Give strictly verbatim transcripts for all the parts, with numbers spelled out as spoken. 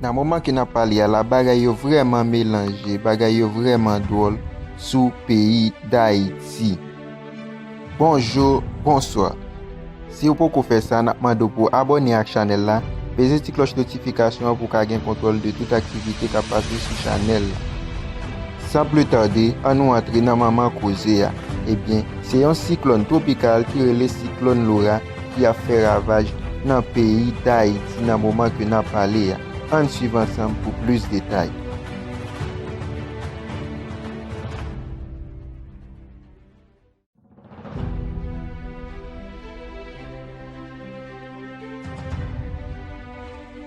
Nan moman ke n ap pale a la, bagay yo vrèman melanje, bagay yo vrèman dwòl sou peyi Dayiti. Bonjou, bonswa. Si w poko fè sa, n ap mande w pou w abòne ak chanèl la, peze ti klòch notifikasyon an pou w ka gen kontwòl de tout aktivite k ap pase sou chanèl la. San pli tade, ann nou antre nan manman koze a. Ebyen, se yon siklòn twopikal ki rele siklòn Laura ki ap fè ravaj nan peyi Dayiti nan moman ke n ap pale a. Ann swiv ansanm pou plis detay.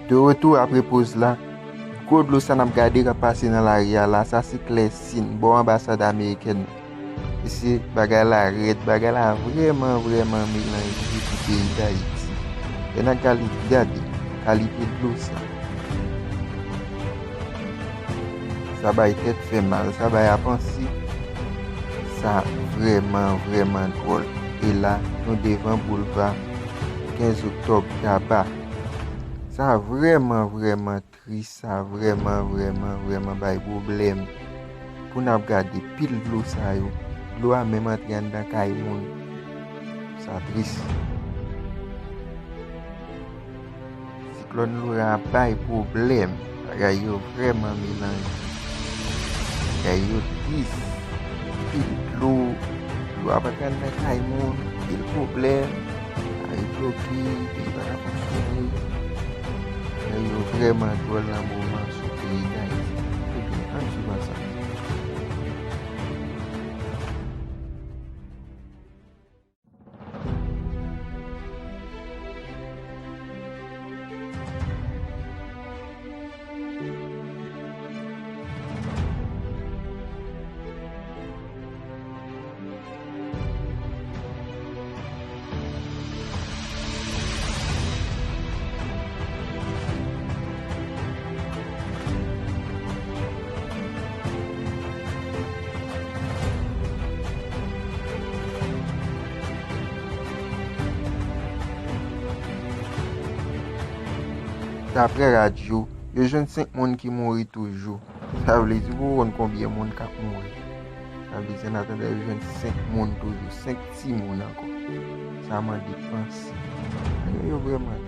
De retou apre poz la, gwo dlo sa n ap gade k ap pase nan lari a la, sa se Klèsin, bò anbasad amerikèn. Mesye, bagay la rèd, bagay la vrèman, vrèman melanje pou peyi Dayiti. Lè n ap gade, gade kalite dlo sa. Sa bay tèt fè mal, sa bay a panse. Sa vrèman, vrèman dwòl. E la, nou devan boulva kenz oktòb Taba. Sa vrèman, vrèman tris, sa vrèman, vrèman, vrèman bay pwoblèm. Pou n ap gade pil dlo sa yo, dlo a menm antre anndan kay moun. Sa tris. Siklòn Laura bay pwoblèm. Bagay yo vrèman melanje. Bagay yo tris. Pil dlo. Dlo ap antre anndan kay moun. Pil pwoblèm. Kay bloke. Peyi pa ka fonksyone. Bagay yo vrèman dwòl nan moman sou peyi Dayiti. Ebyen, ann swiv ansanm. Daprè radyo, yo jwenn senk moun ki mouri toujou. Sa vle di, ou konn konbyen moun k ap mouri. Sa vle di, an atandan, yo jwenn senk moun toujou, senk timoun ankò. Sa mande panse. Bagay yo vrèman